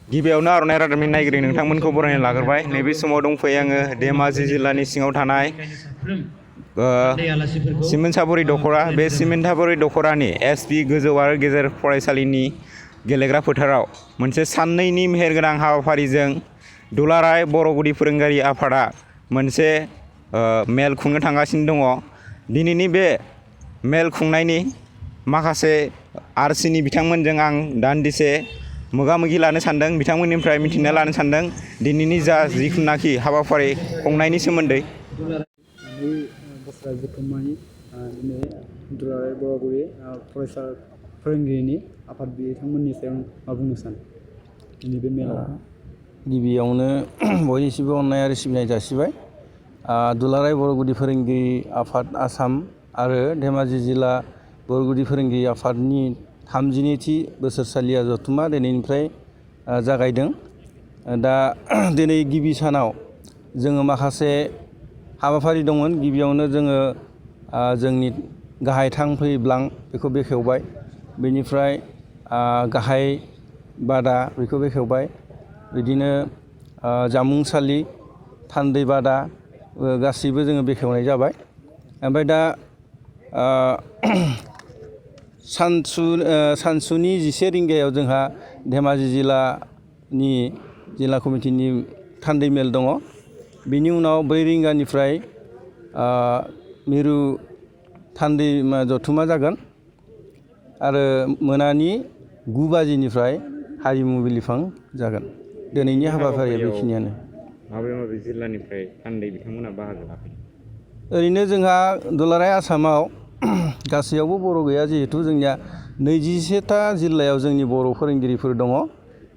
गिबियावनो आर'नाइ रादाबनि नायगिरि नोंथांमोनखौ बरायनो लाग्रोबाय। नैबे समाव दंफैयो आङो धेमाजि जिल्लानि सिङाव थानाय सिमेन्ट-सापरि दख'रा। बे सिमेन्ट-सापरि दख'रानि एसपि गोजौ आरो गेजेर फरायसालिनि गेलेग्रा फोथाराव मोनसे साननैनि मेहेरगोनां हाबाफारिजों दुलाराय बर' गुदि फोरोंगिरि आफादा मोनसे मेल खुंनो थांगासिनो दङ। दिनैनि बे मेल खुंनायनि माखासे आरसिनि बिथांमोनजों आं दान्दिसे मोगा-मोगि लानो सानदों, बिथांमोननिफ्राय मिथिना लानो सानदों दिनैनि जिखुनाखि हाबाफारि खुंनायनि सोमोन्दै। बोसोरा जोबखांनायनि दिनै दुलाराय बर' गुदि फरायसा फोरोंगिरिनि आफाद बिथांमोननि सायाव मा बुंनो सानो दिनै बे मेलाव? गिबियावनो बयनिसिमबो अननाय आरो सिबिनाय जासिबाय। दुलाराय बर' गुदि फोरोंगिरि आफाद आसाम आरो धेमाजि जिल्ला बर' गुदि फोरोंगिरि आफादनि 32थि बोसोरसालिया जथुम्मा दिनैनिफ्राय जागायदों। दा दिनै गिबि सानाव जोङो माखासे हाबाफारि दंमोन। गिबियावनो जोङो जोंनि गाहाय थांफैब्लां बेखौ बेखेवबाय, बेनिफ्राय गाहाय बादा बेखौ बेखेवबाय, बिदिनो जामुंसालि, थान्दै बादा गासैबो जोङो बेखेवनाय जाबाय। ओमफ्राय दा सानसुनि 11 रिंगायाव जोंहा धेमाजि जिल्लानि जिल्ला कमिटिनि थान्दै मेल दङ। बिनि उनाव 4 रिंगानिफ्राय मिरु थान्दै जथुम्मा जागोन आरो मोनानि 9 बाजिनिफ्राय हारिमु बिलिफां जागोन। दिनैनि हाबाफारिया बेखिनियानो। माबे जिल्लानिफ्राय थान्दै बिथांमोना बाहागो लाफैदों? ओरैनो जोंहा दुलाराय आसामाव गासैयावबो बर' गैया, जिहेथु जोंनिया 21था जिल्लायाव जोंनि बर' फोरोंगिरिफोर दङ।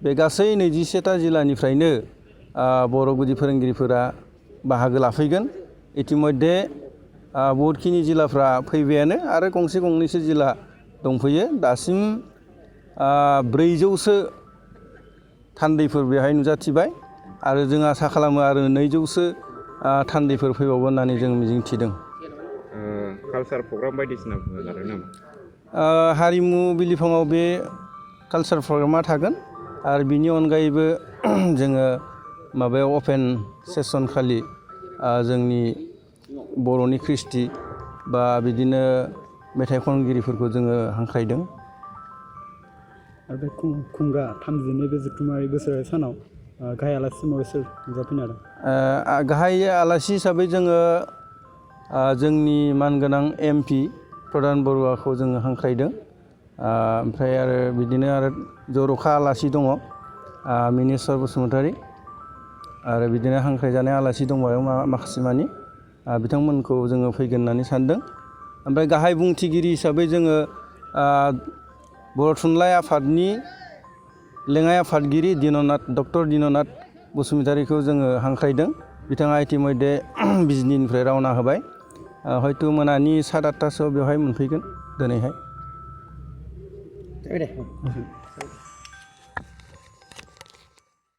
बे गासै 21था जिल्लानिफ्रायनो बर' गुदि फोरोंगिरिफोरा बाहागो लाफैगोन। इतिमध्य बहुतखिनि जिल्लाफ्रा फैबायानो आरो गंसे गंनैसो जिल्ला दंफैयो। दासिम 400सो थान्दैफोर बेहाय नुजाथिबाय आरो जों आसा खालामो आरो 200सो थान्दैफोर फैबावगोन होननानै जों मिजिंथिदों। कालचार प्रग्राम बायदिसिना लादों नामा? हारिमु बिलिफाङाव बे कालचार प्रग्रामा थागोन आरो बिनि अनगायैबो जोङो माबायाव अपेन सेसन खालि जोंनि बर'नि कृष्टि बा बिदिनो मेथाइ खनगिरिफोरखौ जोङो हांख्रायदों। आरो बे खुंगा 32 बे जथुम्मायारि बोसोरारि सानाव गाहाय आलासि महरै सोर नुजाफैनो हादों? गाहाय आलासि हिसाबै जोङो जोंनि मानगोनां MP प्रधान बरुवाखौ जोङो हांख्रायदों। ओमफ्राय आरो बिदिनो आरो जर'खा आलासि दङ, मिनेस्वर बसुमतारी, आरो बिदिनो हांख्रायजानाय आलासि दंबावो माखासे मानि, बिथांमोनखौ जोङो फैगोन होननानै सानदों। ओमफ्राय गाहाय बुंथिगिरि हिसाबै जोङो बर' थुनलाइ आफादनि लेङाइ आफादगिरि डक्टर दिननाथ बसुमतारीखौ जोङो हांख्रायदों। बिथाङा इतिमध्य बिजनिनिफ्राय रावना होबाय। हयथ' मोनानि 7-8थासोआव बेवहाय मोनफैगोन दिनैहाय।